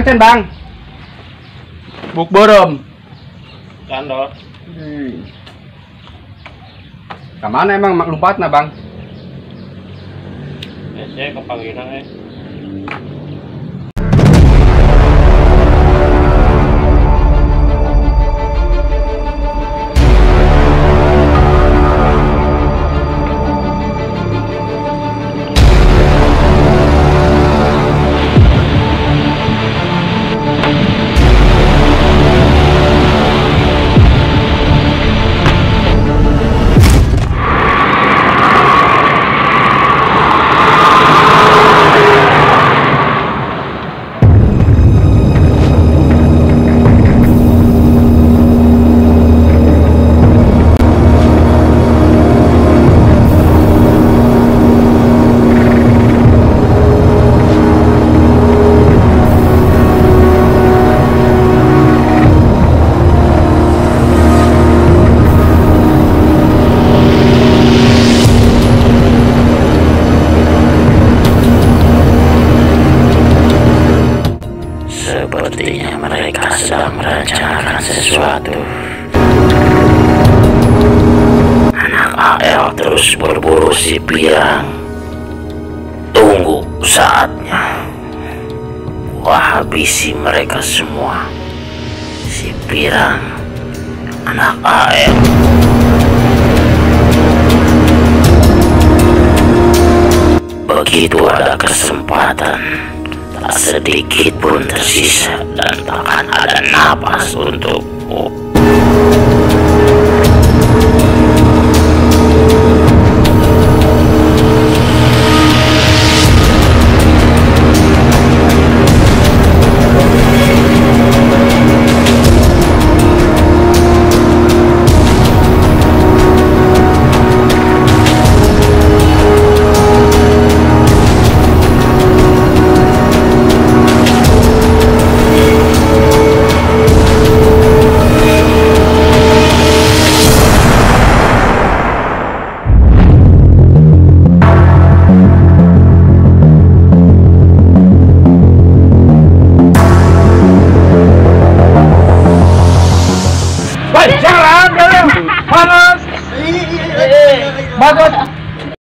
Menang can, Bang. Buk beureum. Candor. Kamana emang lompatna, Bang? Hese kapanggihna eh. Sepertinya mereka sedang merencanakan sesuatu. Anak AL terus berburu si Pirang. Tunggu saatnya. Gua habisi mereka semua. Si Pirang, anak AL. Begitu ada kesempatan, tak sedikit pun tersisa dan takkan ada napas untukmu. Bagus.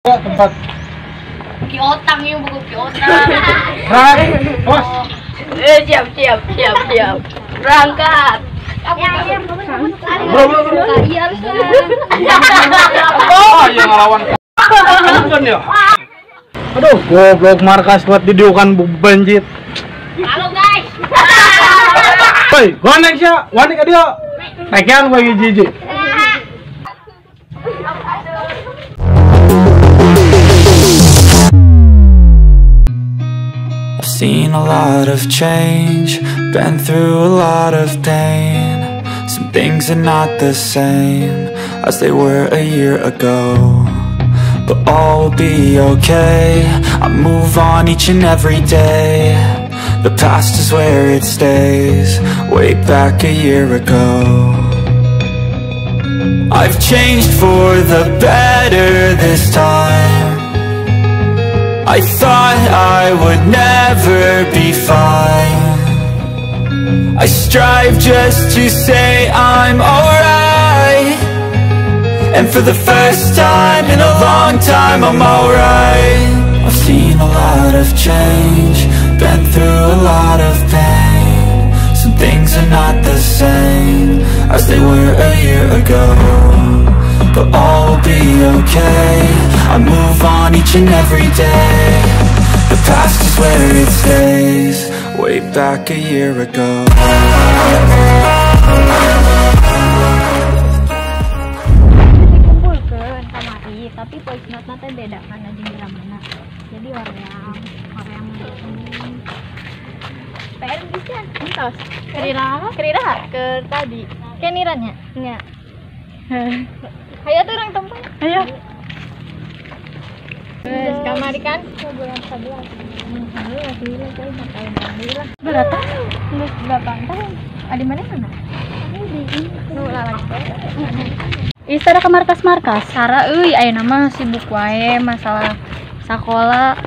Tempat. Kiotang yuk, buku kiotang. Bos. Siap, siap, siap, siap. Berangkat. Bro, bro. Oh, iya ngelawan. Aduh, goblok markas buat didiukan banjir. Halo guys. Hei, gonek sia, wani ka dia. Tekean bagi jiji. I've seen a lot of change, been through a lot of pain. Some things are not the same as they were a year ago. But all will be okay, I move on each and every day. The past is where it stays, way back a year ago. I've changed for the better this time. I thought I would never be fine. I strive just to say I'm alright. And for the first time in a long time, I'm alright. I've seen a lot of change, been through a lot of pain. Some things are not the same as they were a year ago. But all will be okay, I move on each and every day. The past is where it stays, way back a year ago. Dikumpulkeun kamari, tapi voice note-na teh beda kana jeung dramana. Jadi hoream, hoream PR bisa entos. Kerira, kerira ke tadi. Kenirannya? Nya. Ayo tuh orang tempat. Ayo. Wes kamari kan bulan 11. Alhamdulillah. Berapa tahun? Geus 8 tahun. Adi mana mana? Nu lalaki. Ih, tara ke markas-markas. Sara euy ayeuna mah sibuk wae masalah sakola.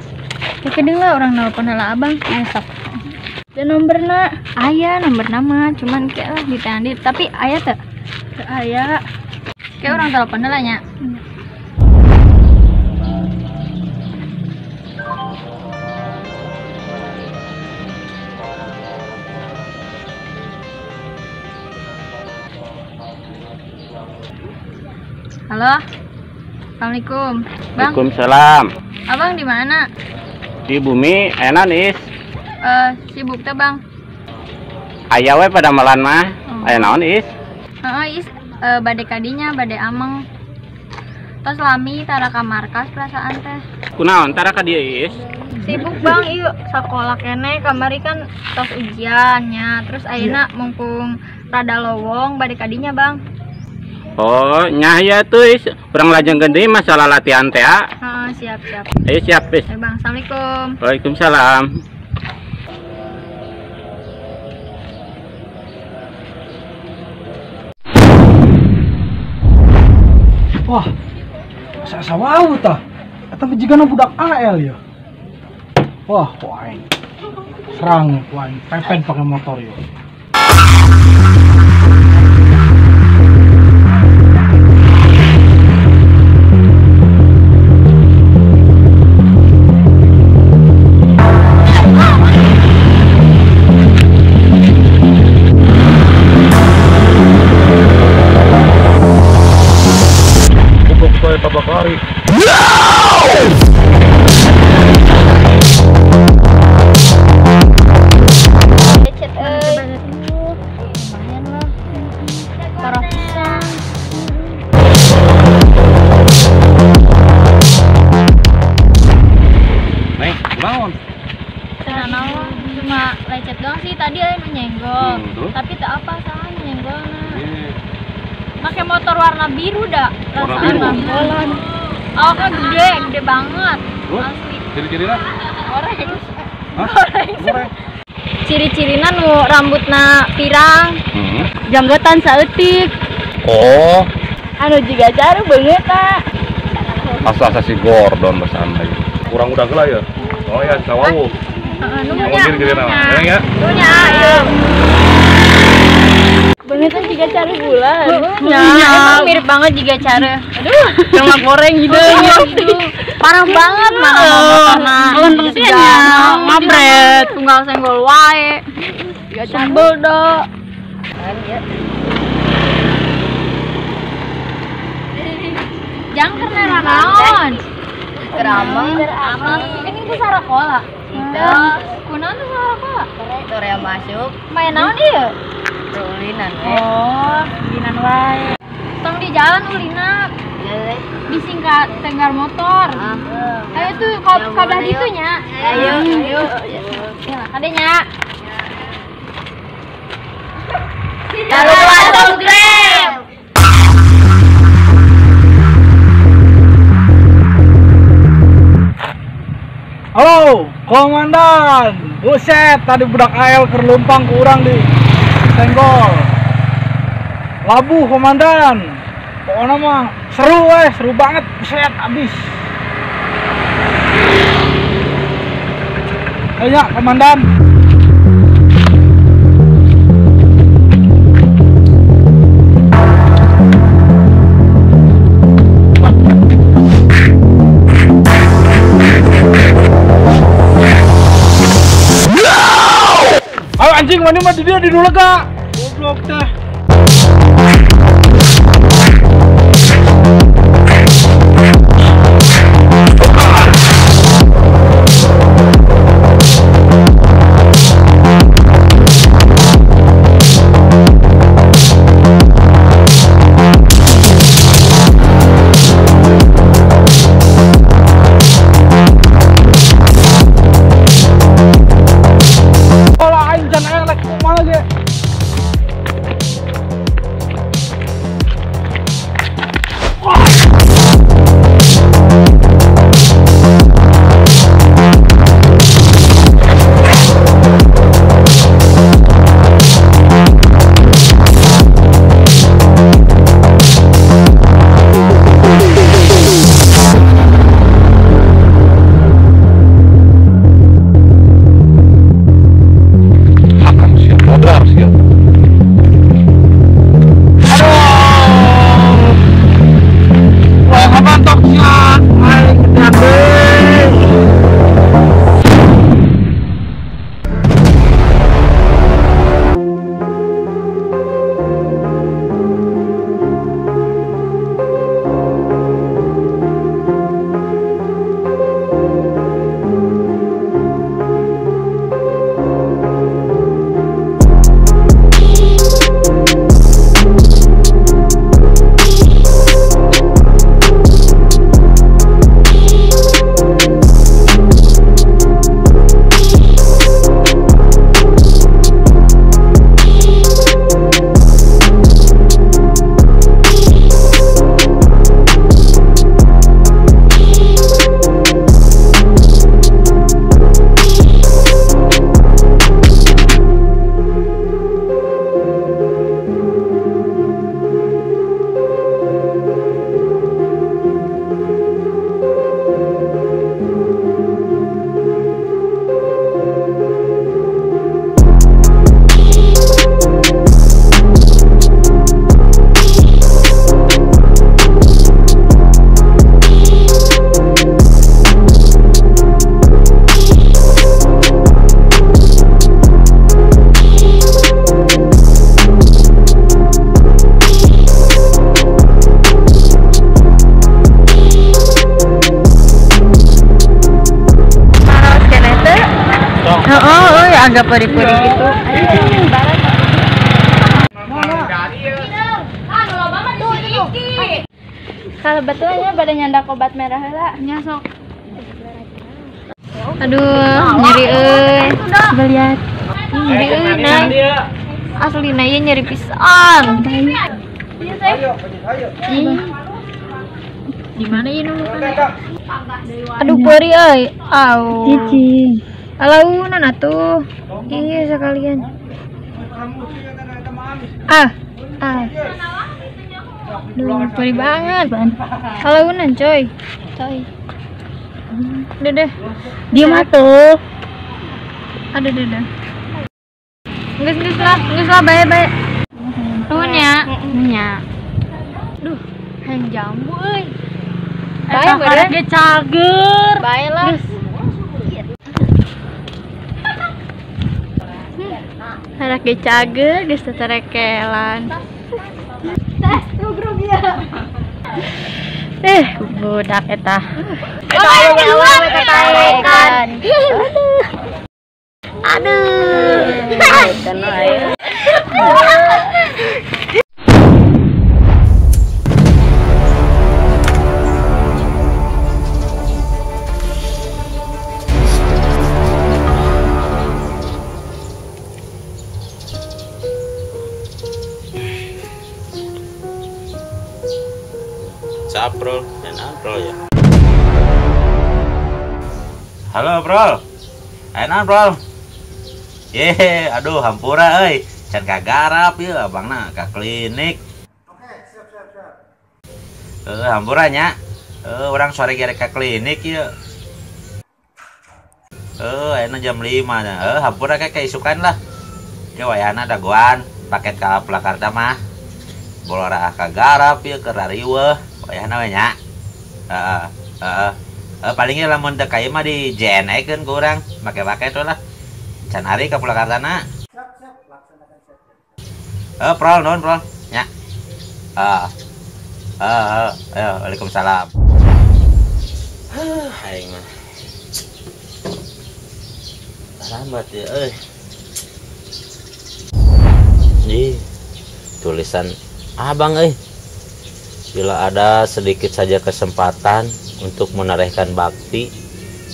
Kekedeung lah urang nelpon heula abang. Sok. Dan nomorna aya nomor nama, cuman kayak lah ditandi, tapi aya teu? Teu aya. Kayak orang telepon lah nya. Halo. Assalamualaikum. Bang. Waalaikumsalam. Abang di mana? Di bumi, enak Is. Sibuk teh, Bang. Aya we pada malan mah. Aya naon, Is? Heeh, Is, bade kadinya, bade ameng. Tos lami tara ka markas perasaan teh. Kunaon tara ka dieu, Is? Sibuk, Bang, ieu sakola keneh kamari kan tos ujiannya. Terus ayeuna mumpung rada lowong bade kadinya, Bang. Oh, nyah ya tuh, Is. Urang lajengkeun deui masalah latihan teh. Heeh, siap, siap. Ayo siap, Is. Ayo, Bang. Assalamualaikum. Waalaikumsalam. Wah, asa wau tah. Eta mah jigana budak AL ya. Wah, ku aing. Serang ku aing, pepen pakai motor ya. Tabakari. Lecet euy. Lumayan lah. Parah pisan. Neng, kunaon? Teu naon, cuma lecet doang sih tadi aya nu nyenggol. Tapi teu apa saha nu nyenggolna. Pakai motor warna biru dah. Warna biru. Awaknya gede, gede banget. Asli. Ciri-cirina? Goreng. Hah? Goreng. Ciri-cirina nu rambutna pirang. Janggotan saeutik. Oh. Anu jiga caru beungeut ta. Asa-asa si Gordon bersama lagi. Kurang udah geula ya. Oh ya, sawawu. Heeh, nu nya. Ciri-cirina. Goreng ya. Nu nya, ieu. Beungeutna jiga caru bulan. Ya, emang mirip banget jiga caru. Aduh, cuma goreng hidung. Parah banget mana motorna. Ganteng sih nya. Ngabret, tunggal senggol wae. Sambel da. Jangker naon? Keramang. Ini tuh sarakola. Kunaon tuh sarakola? Korea masuk. Main naon ieu? Ulinan we. Oh, ulinan wae. Tong di jalan ulina. Disingkat tenggar motor. Ayo tuh kabelah ditu nya. Ayo, ayo. Ya, kade nya. Taruh Grab. Halo, komandan. Buset, tadi budak AL keur leumpang ku urang di senggol. Labuh komandan. Pokoknya mah seru weh, seru banget, buset abis. Ayo ya, komandan. Ayo anjing, mana mah dia di dulu lega. Goblok teh. Olah aing can elek kumaha ge. Agak perih-perih gitu. Kalau betulnya pada nyandak obat merah heula. Nya sok. Aduh, nyeri euy. Coba lihat. Nyeri euy, Nang. Aslina ieu nyeri pisan. Di mana ieu nu lukana? Aduh perih euy. Au. Cicing. Alaunan atuh. Iya sekalian. Ah. Ah. Duh, perih banget. Alaunan coy. Coy. Udah deh. Diam atuh. Aduh, udah. Geus lah, bae-bae. Nuhun ya. Nya. Duh, hayang jambu euy. Bae meureun ge cager. Bae lah. Harak ge cager geus teterekelan. Teh, rug-rug ya. Budak eta. Aduh. Saprol dan Aprol ya. Halo Prol. Ayo Prol. Ye, aduh hampura euy. Can kagarap ieu abangna ka klinik. Oke, siap siap siap. Hampura nya. Urang sore ge ka klinik ieu. Ayeuna jam 5 nya. Hampura kayak isukan lah. Ke wayahna dagoan paket ka Purwakarta mah. Bolora kagarap ieu keur rariweuh. Wayahna we nya. Heeh, heeh. Palingnya lamun teu ka ieu mah di JNE keun ku urang, make-make tuh lah. Can ari ka Purwakartana. Siap, siap, laksanakan siap. Prol, nuhun Prol. Nya. Heeh. Heeh, ayo, waalaikumsalam. Aing mah. Lambat ya euy. Ih, tulisan abang euy. Bila ada sedikit saja kesempatan untuk menorehkan bakti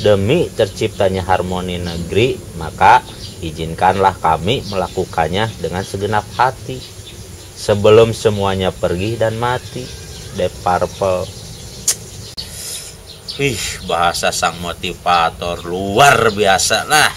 demi terciptanya harmoni negeri, maka izinkanlah kami melakukannya dengan segenap hati sebelum semuanya pergi dan mati. Deep Purple. Ih, bahasa sang motivator luar biasa lah.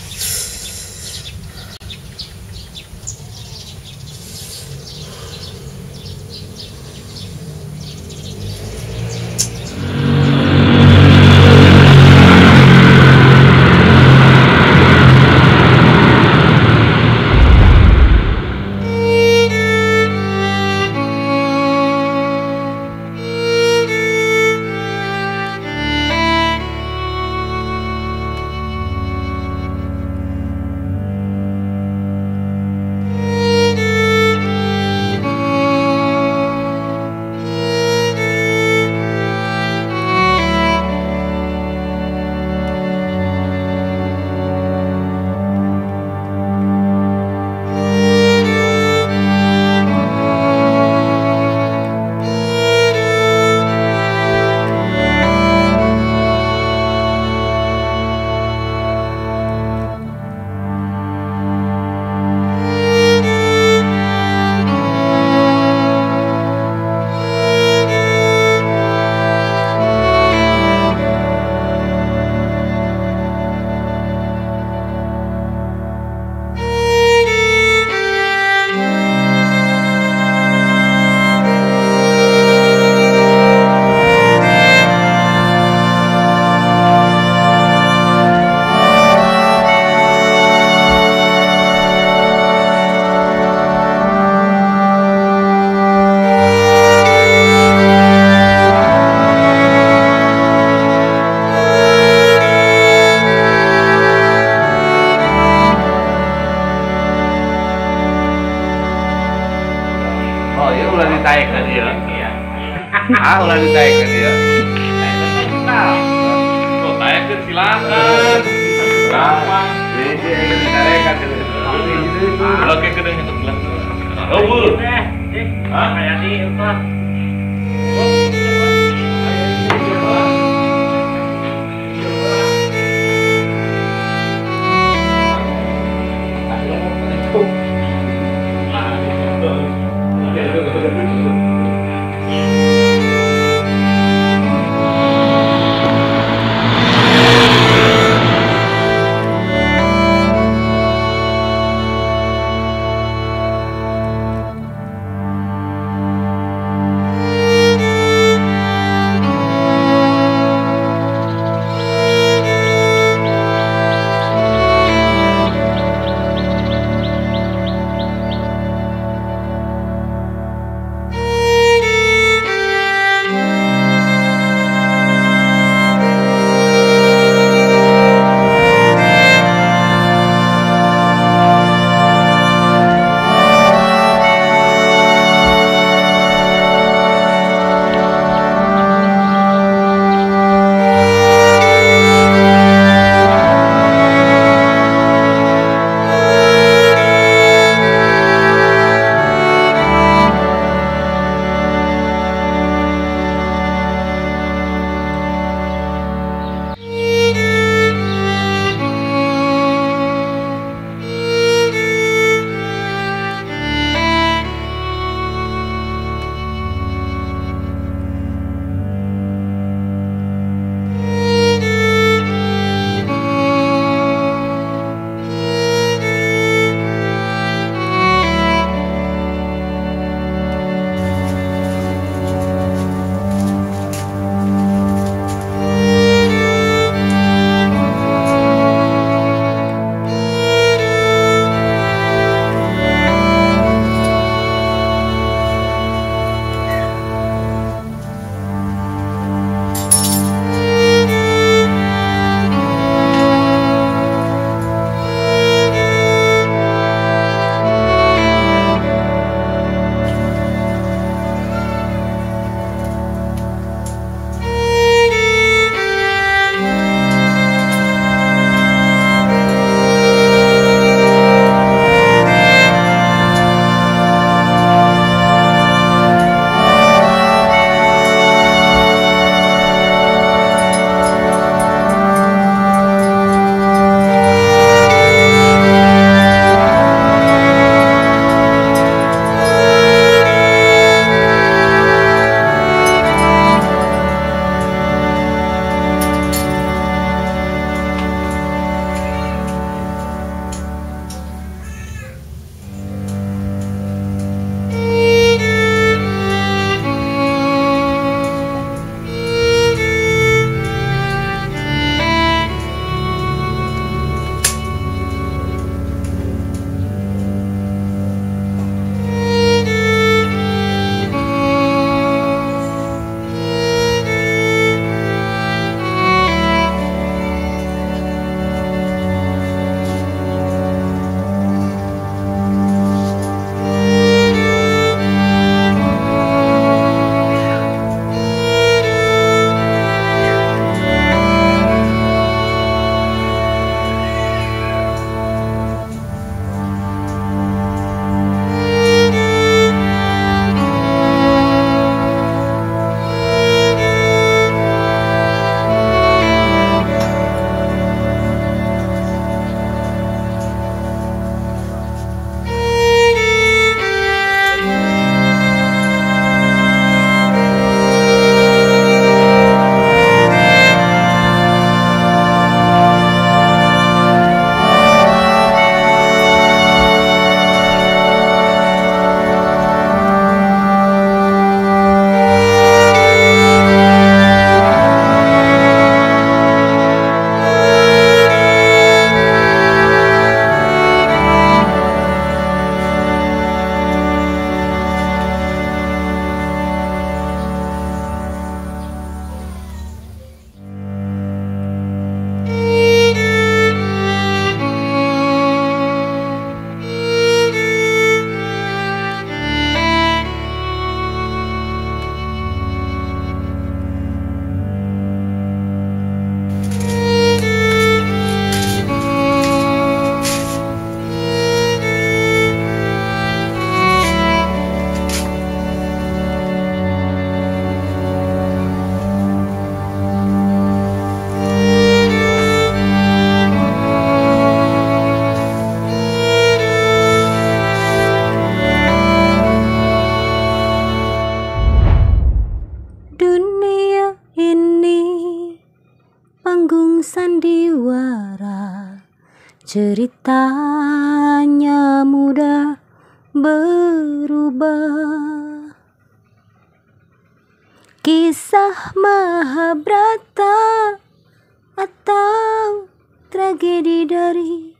Ah, ulah ditaekkeun ieu. Oh, taekkeun silakan. Gampang. Jadi ditarekan. Oke, kedeng itu gelas. Oh, Bu. Hah? Kayak di itu. sandiwara, ceritanya mudah berubah. Kisah Mahabharata atau tragedi dari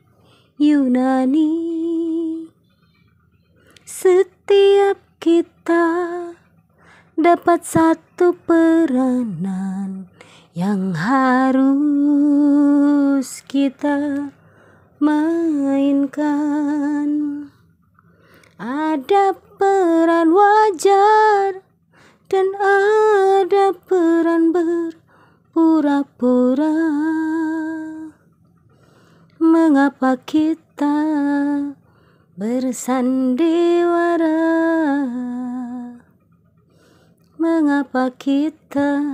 Yunani, setiap kita dapat satu peranan yang harus kita mainkan. Ada peran wajar dan ada peran berpura-pura. Mengapa kita bersandiwara? Mengapa kita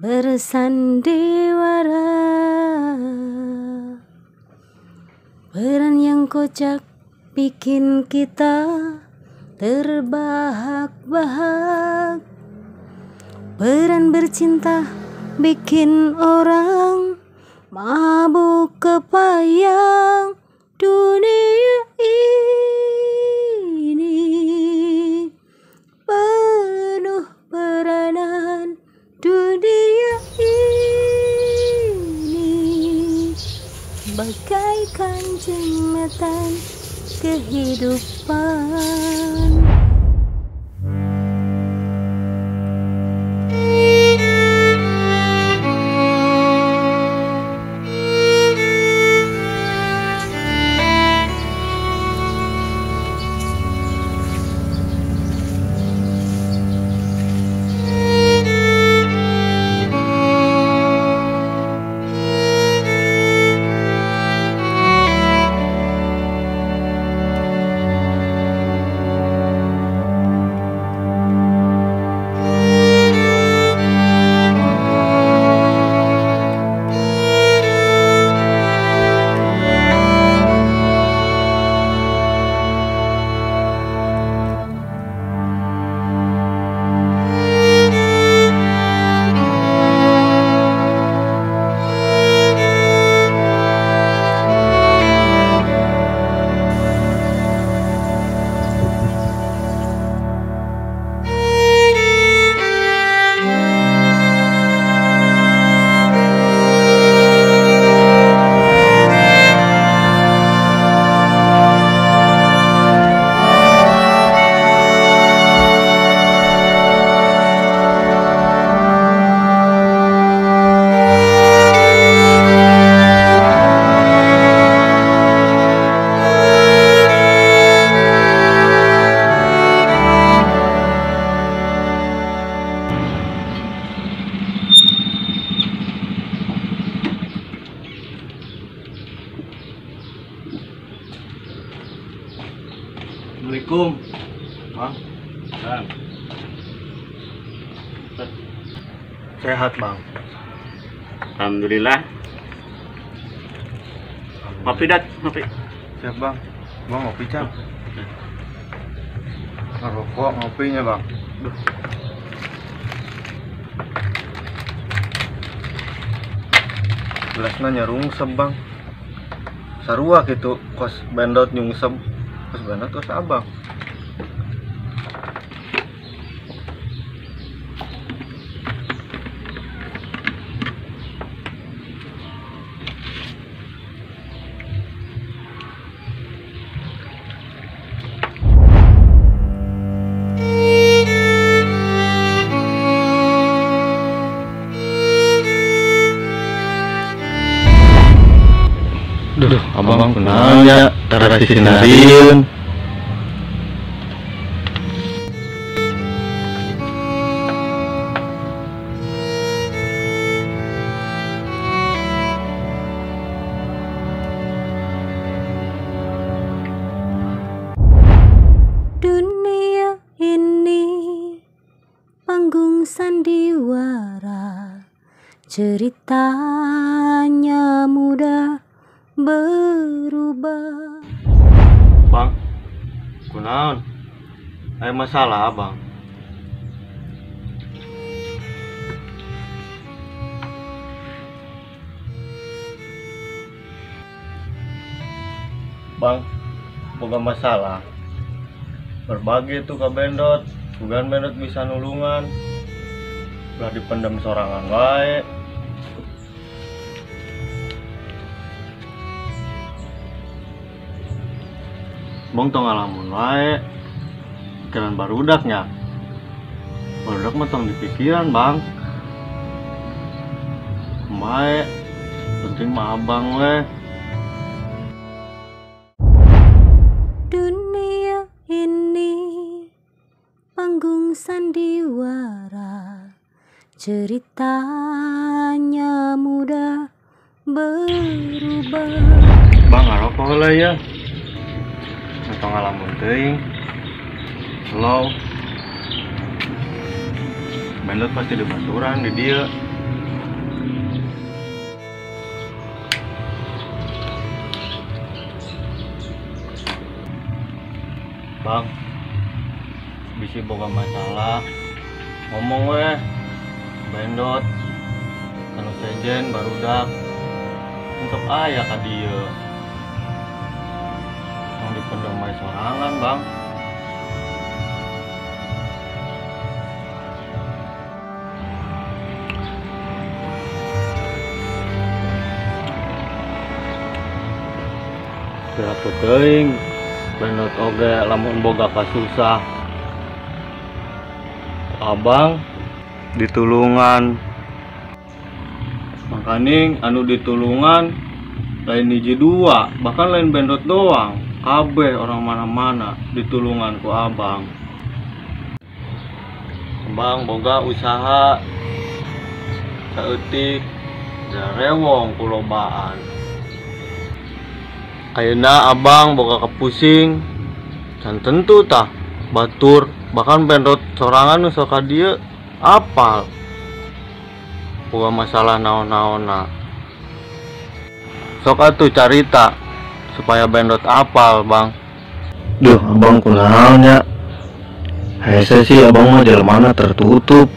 bersandiwara? Peran yang kocak bikin kita terbahak-bahak. Peran bercinta bikin orang mabuk kepayang. Dunia ini penuh peranan, dunia ini bagaikan jembatan kehidupan. Assalamualaikum, Bang. Bang. Sehat, Bang. Alhamdulillah. Ngopi, Dat, ngopi. Siap, Bang. Bang ngopi, Cang. Ngerokok ngopinya, Bang. Duh. Gelasna nyarungsep, Bang. Sarua gitu, kos bendot nyungsep. Kos bendot kos abang. Duh, abang kenalnya terasinarin. Dunia ini panggung sandiwara, ceritanya mudah berubah. Bang, kunaon? Ada masalah, Bang? Bang, boga masalah. Berbagi tuh ke Bendot, bukan Bendot bisa nulungan. Ulah dipendam sorangan wae. Bang tong ngalamun wae. Pikiran barudaknya. Barudak mah tong dipikiran, Bang. Mae, penting mah abang weh. Dunia ini panggung sandiwara, ceritanya mudah berubah. Bang ngarokok lah ya. Atau ngalamun teuing. Slow. Bendot pasti dibaturan di dia. Bang, bisi boga masalah, ngomong weh, Bendot, kanu sejen barudak, untuk ayah ka dieu. Tong dipendem wae sorangan, Bang. Berapa teuing Bendot oge lamun boga kasusah. Abang ditulungan. Makaning anu ditulungan lain hiji dua, bahkan lain Bendot doang. Kabeh orang mana-mana ditulungan ku abang. Abang boga usaha saeutik jarewong ku lobaan. Ayeuna abang boga kepusing can tentu tah batur, bahkan Bendot sorangan nu sok ka dieu apal boga masalah naon-naonna. Sok atuh carita supaya Bendot apal, Bang. Duh, abang kunaon nya? Hese sih abang mah jelmana tertutup.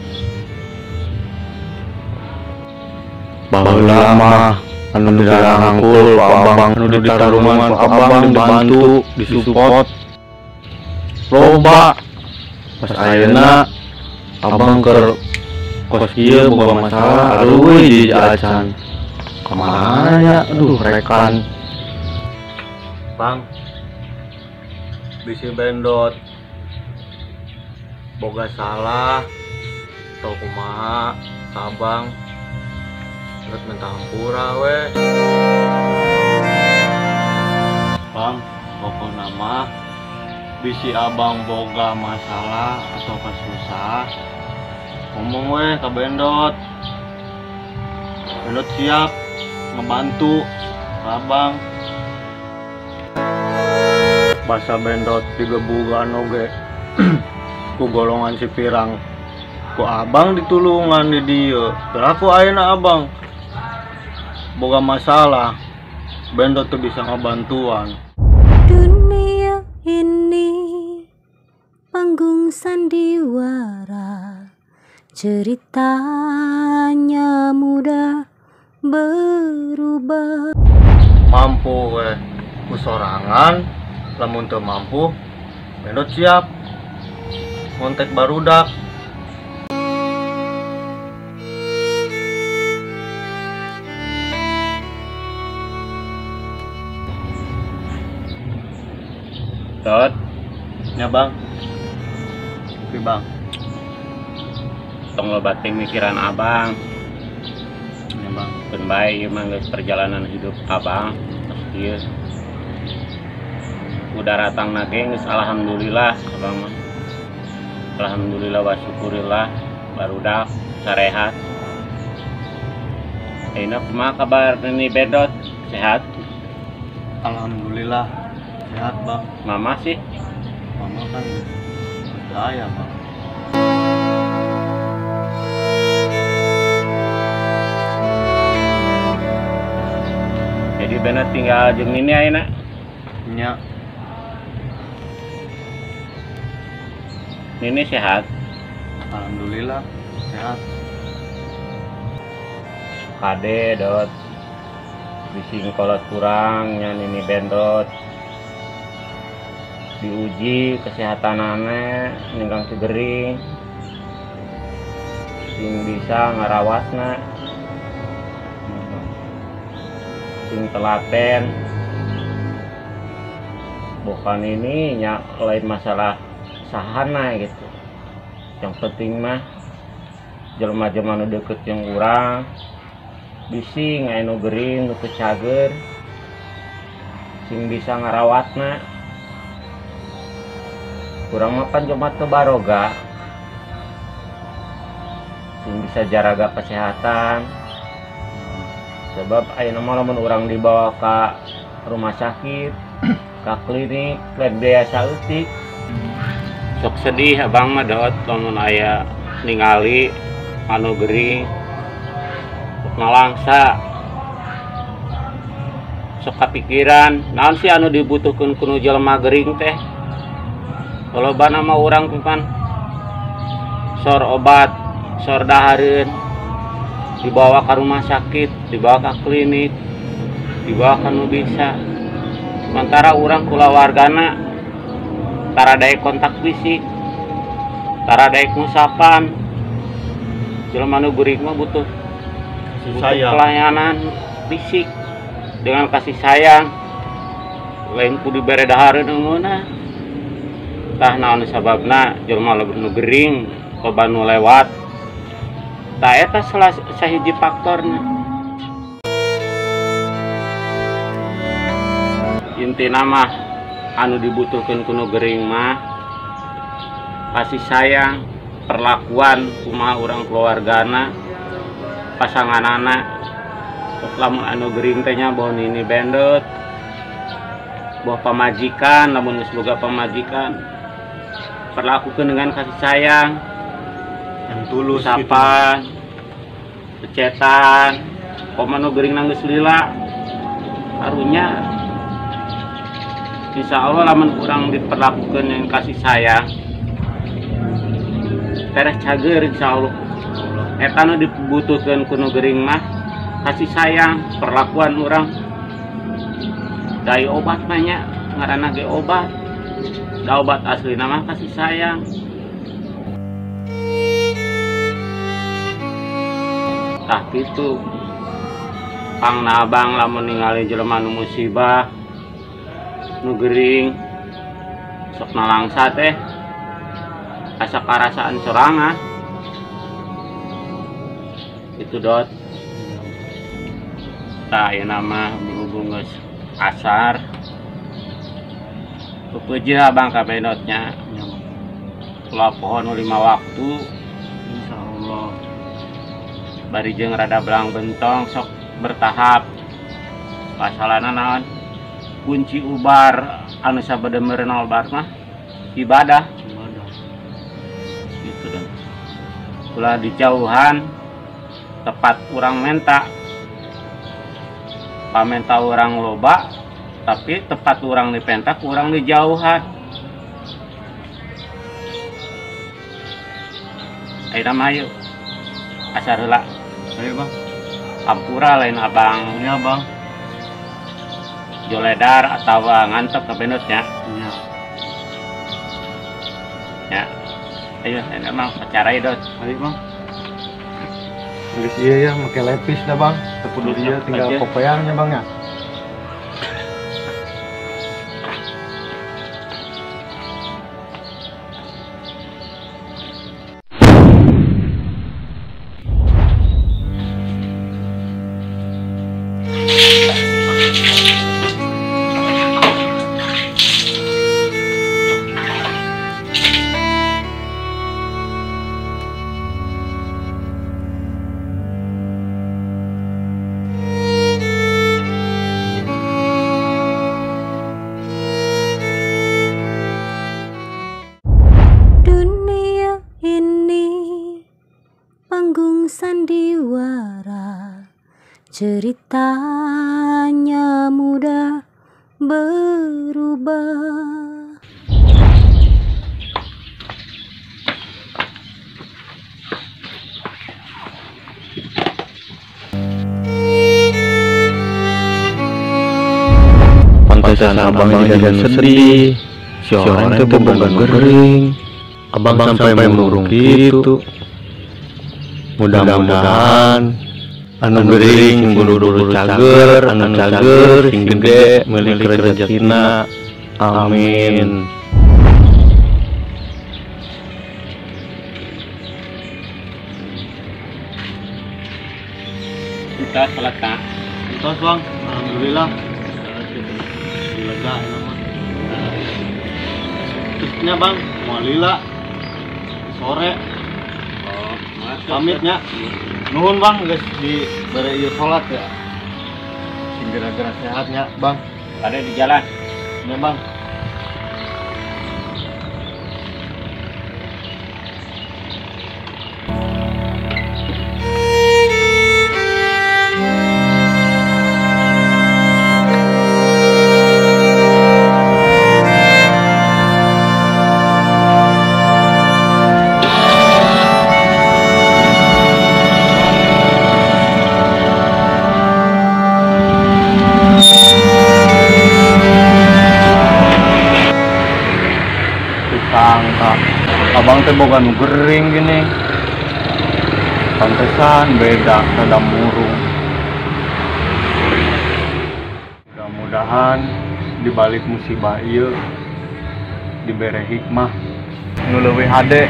Baheula mah anu dirangkul ku abang, anu ditarungan ku abang, dibantu, disupport loba. Pas ayeuna abang keur kos kieu boga masalah, aduh di acan kamana nya, aduh rekan. Bang, bisi Bendot boga salah atau kumaha abang, terus minta hampura weh. Bang, pokokna mah bisi abang boga masalah atau kesusah, ngomong weh ke Bendot. Bendot siap ngebantu ke abang. Basa Bendot digebugan oge ku golongan si pirang, ku abang ditulungan di dieu. Berlaku ayeuna abang boga masalah, Bendot tuh bisa ngebantuan. Dunia ini panggung sandiwara, ceritanya mudah berubah. Mampu weh ku sorangan, lamun teu mampu Bendot siap ngontek barudak. Dot, ya Bang. Oke Bang. Tong loba teuing mikiran abang. Ya Bang. Keun bae ieu mah geus perjalanan hidup abang. Terus ieu udah ratangna ge geus alhamdulillah abang mah. Alhamdulillah wa syukurillah barudak sarehat. Ayeuna kumaha kabar Nini Bendot? Sehat? Alhamdulillah sehat, Bang. Mama sih? Mama kan udah ya, Bang. Jadi Bendot tinggal jeung Nini ayeuna? Nya. Nini sehat? Alhamdulillah sehat. Kade Dot, bisi kolot kurang nya Nini Bendot. Diuji kesehatanana ninggang si gering sing bisa ngarawatna sing telaten. Bukan ini nya lain masalah sahana gitu, yang penting mah jelema-jelema nu deket jeung urang bisi aya nu gering nu teu cager sing bisa ngarawatna. Urang mah pan jelema teu baroga sing bisa jaraga kesehatan, sebab ayeuna mah lamun urang dibawa ka rumah sakit ka klinik lain biaya saeutik. Sok sedih abang mah dot lamun aya ningali anu gering sok nalangsa, sok kapikiran naon sih anu dibutuhkeun ku nu jelema gering teh. Lolobana mah urang pan sor obat sor dahareun dibawa ke rumah sakit, dibawa ke klinik, dibawa ke nu bisa. Sementara urang kulawargana tara daek kontak fisik, tara daek ngusapan. Jelema nu gering mah butuh pelayanan fisik dengan kasih sayang, lain kudu dibere dahareun ngeunah. Tah naon sababna jelema nu gering loba nu lewat, tah eta salah sahiji faktorna. Intina mah anu dibutuhkeun ku nu gering mah kasih sayang, perlakuan kumaha urang keluargana, pasanganana. Sok lamun anu gering teh nya boh nini bendot, boh pamajikan, lamun geus boga pamajikan perlakukan dengan kasih sayang yang tulus, usapan, gitu. Pecetan, komo nu gering geus lila karunya. Insya Allah lamun urang diperlakukan dengan kasih sayang tereh cager insya Allah. Eta nu dibutuhkeun ku nu gering mah kasih sayang, perlakuan urang. Dari obat mah nya ngaranna ge obat, da obat aslina mah kasih sayang. Tah kitu pangna abang lamun ningali jelema nu musibah nu gering sok nalangsa teh asa karasaan sorangan itu dot. Tah ayeuna mah berhubung geus asar pepeujeuh abang ka benotnya ulah poho nu 5 waktu insyaallah. Bari jeung rada belang bentong sok bertahap. Pasalana naon kunci ubar anu sabada meureun obar mah ibadah. Gitu dong. Ulah dijauhan tepat urang menta, pamenta urang loba tapi tepat urang dipentak urang dijauhan. Ayeuna mah ayo asar heula. Ayo bang. Ampura lain abang. Ini abang joledar atau ngantep ke benotnya. Iya. Ya. Ayo, emang pacarai dot. Ayo bang. Geus iya ya, make lepis dah bang. Teu kudu ieu tinggal kopeangnya bang ya. Sandiwara, ceritanya mudah berubah. Pantesan abang jadi sedih, Si orang teh boga nu gering. Abang sampai murung kitu. Mudah-mudahan anu gering sing buru-buru cager, anu cager sing gede milik rezekina. Amin. Kita salat kak. Entos bang, alhamdulillah. Lega nama. Terusnya bang, mau lila sore. Oh, pamitnya. Nuhun bang, guys di bare ieu salat ya. Sing gara-gara sehatnya bang. Ada di jalan. Ya bang. Abang teh boga nu gering gini. Pantesan beda rada murung. Mudah-mudahan di balik musibah ieu dibere hikmah nu leuwih hade.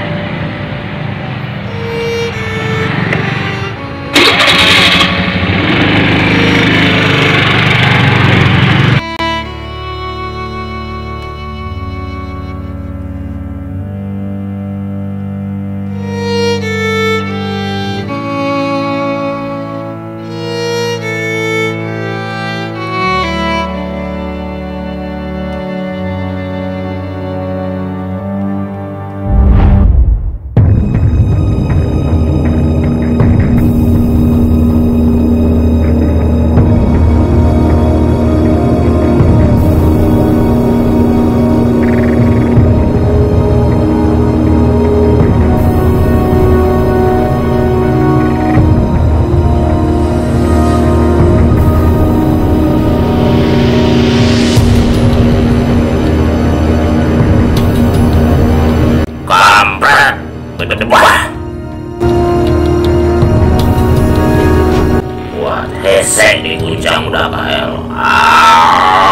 Wah, hese diguncang udah kael. Ah.